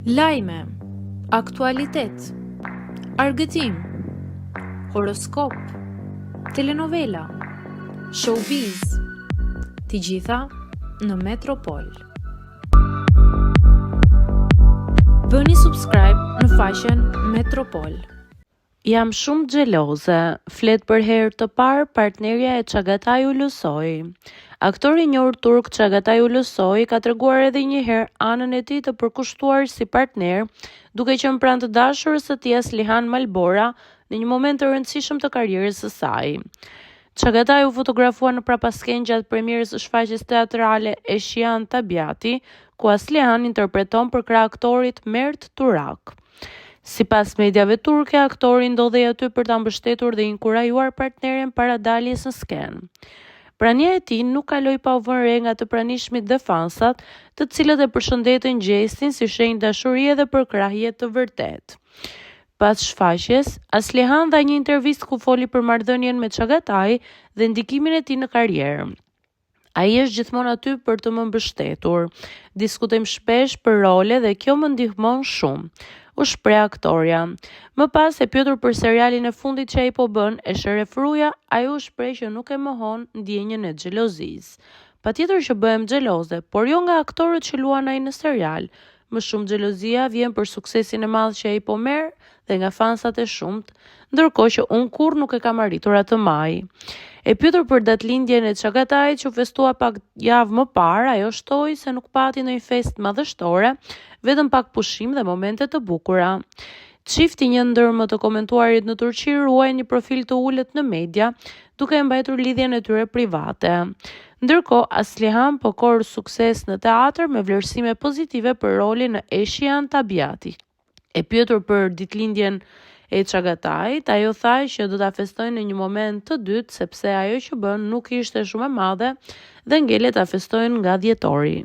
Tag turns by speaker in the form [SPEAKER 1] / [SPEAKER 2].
[SPEAKER 1] Lajme, aktualitet, argëtim, horoskop, telenovela, showbiz, të gjitha në Metropol. Bëni subscribe në faqen Metropol.
[SPEAKER 2] Jam shumë xheloze, flet për herë të parë partnerja e Çagatay Ulusoy. Aktori i njohur turk Çagatay Ulusoy ka treguar edhe një herë anën e tij të përkushtuar si partner, duke qenë pranë të dashurës së tij Aslihan Malbora në një moment të rëndësishëm të karrierës së saj. Çagatay u fotografua në prapaskenë gjatë premierës së shfaqjes teatrale Eşyan Tabiati, ku Aslihan interpreton përkrah aktorit Mert Turak. Sipas mediave turke, aktori ndodhej aty për ta mbështetur dhe inkurajuar partneren para daljes në skenë. Prania e tij nuk kaloi pa u vënë re nga të pranishmit dhe fansat, të cilët e përshëndetën gjestin si shenjë dashurie dhe përkrahje të vërtetë. Pas shfaqjes, Aslihan dha një intervistë ku foli për marrëdhënien me Çagatay dhe ndikimin e tij në karrierë. Ai është gjithmonë aty për të më mbështetur. Diskutojmë shpesh për role dhe kjo më ndihmon shumë, u shpreh aktorja. Më pas, e pyetur për serialin e fundit që ai po bën, Esheref Ruja, ajo u shpreh që nuk e mohon ndjenjën e xhelozisë. Patjetër që bëhem xheloze, por jo nga aktorët që luan ai në serial, Më shumë xhelozia vjen për suksesin e madh që ai po merr dhe nga fansat e shumtë, ndërkohë që unë kurrë nuk e kam arritur atë majë. E pyetur për datëlindjen e Çagatajt që u festua pak javë më parë, ajo shtoi se nuk pati ndonjë festë madhështore, vetëm pak pushim dhe momente të bukura. Çifti, një ndër më të komentuarit në Turqi, ruajnë një profil të ulët në media, duke e mbajtur lidhjen e tyre private. Ndërkohë, Aslihan po korr sukses në teatër me vlerësime pozitive për rolin në Eşyan Tabiati. E pyetur për ditëlindjen e Çagatajt, ajo tha që do ta festojnë në një moment të dytë sepse ajo që bënë nuk ishte shumë e madhe dhe ngelet ta festojnë nga dhjetori.